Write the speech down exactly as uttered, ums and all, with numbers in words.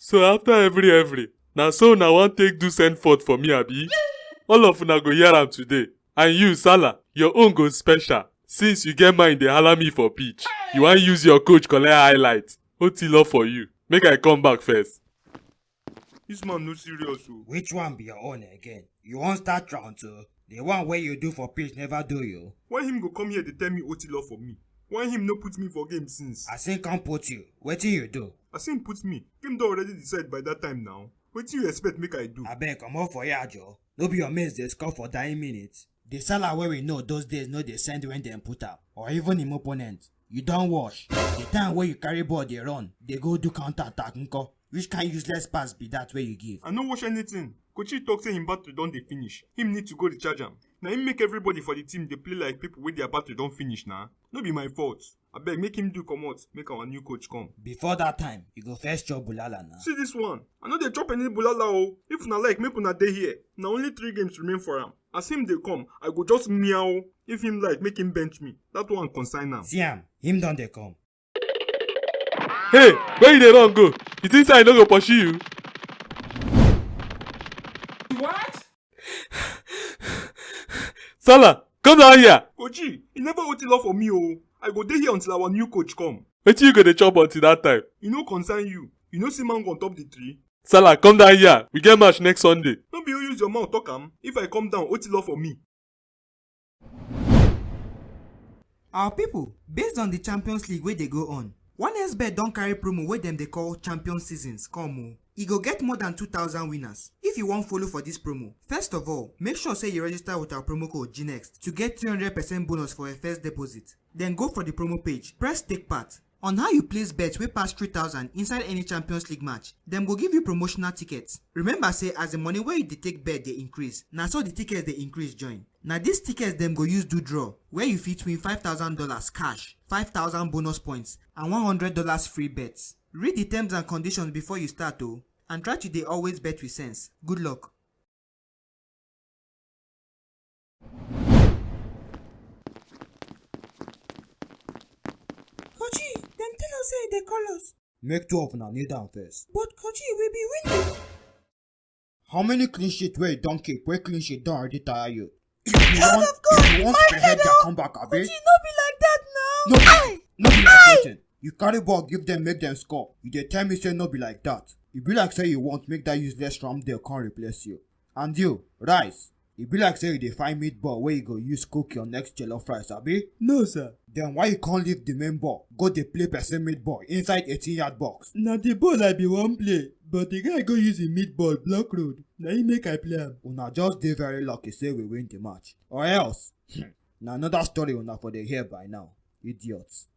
So after every every, na so una wan take do send forth for me, abi? All of una go hear am today. And you, Salah, your own go special. Since you get mind dey hala me for pitch, you wan use your coach collect highlight. O T love for you. Make I come back first. This man no serious o. Which one be your own again? You wan start round two? The one wey you do for pitch never do you. Why him go come here dey tell me O T love for me? Why him no put me for game since? As him come put you, wetin you do? As him put me, game don already decide by that time now. Wetin you expect make I do? Abeg, comot for here, Joe. No be your mates dey score for dying minutes. The Salah wey we know those days no dey send when dem put am, or even him opponent. You don wash. The time wey you carry ball dey run, dey go do counter attack nko? Which kind useless pass be that wey you give? I no wash anything. Kochi talk say him battery don dey finish. Him need to go recharge am. Na him make everybody for the team dey play like people wey their battery don finish na. No be my fault. Abeg, make him do comot, make our new coach come. Before that time, you go first chop bulala na. See this one. I no dey chop any bulala o. If una like, make una dey here. Na only three games remain for am. As him dey come, I go just meow. If him like, make him bench me. That one concern am. See am, him don dey come. Hey, where you dey run go? You think say I no go pursue you? What? Salah, come down here. Kochi, you never O T love for me o. I go dey here until our new coach come. Wetin you go dey chop until that time? E no concern you. You no see mango on top the tree? Salah, come down here. We get match next Sunday. No be you use your mouth talk am. If I come down, O T love for me. Our people, based on the Champions League wey dey go on, one X bet don carry promo wey dem dey call Champions Seasons come o. E go get more than two thousand winners. If you wan follow for this promo, first of all, make sure say you register with our promo code G next to get three hundred percent bonus for your first deposit. Then go for the promo page, press take part. On how you place bets wey pass three thousand inside any Champions League match, dem go give you promotional tickets. Remember say as the money wey you dey take bet dey increase, na so the tickets dey increase join. Na these tickets dem go use do draw, where you fit win five thousand dollars cash, five thousand bonus points, and one hundred dollars free bets. Read the terms and conditions before you start o, and try to dey always bet with sense. Good luck. Kochi, dem tell us say they call us. Make two of una kneel down first. But Kochi, we be winning. How many clean sheet wey you don keep? Wey clean sheet don already tire you? If you want, if you want spearhead their comeback, abi? Kochi, no be like that now. No, no be like wetin. You carry ball, give them, make them score. You dey tell me say no be like that. E be like say you want make that useless Ramsdale come replace you. And you, Rice, e be like say you dey find meat ball wey you go use cook your next jollof rice, abi? No, sir. Then why you can't leave the main ball, go dey play person meat ball inside eighteen yard box? Na the ball I be wan play, but the guy go use him meat ball block road. Na him make I play am. Una just dey very lucky say we win the match. Or else, na another story una for dey hear by now. Idiots.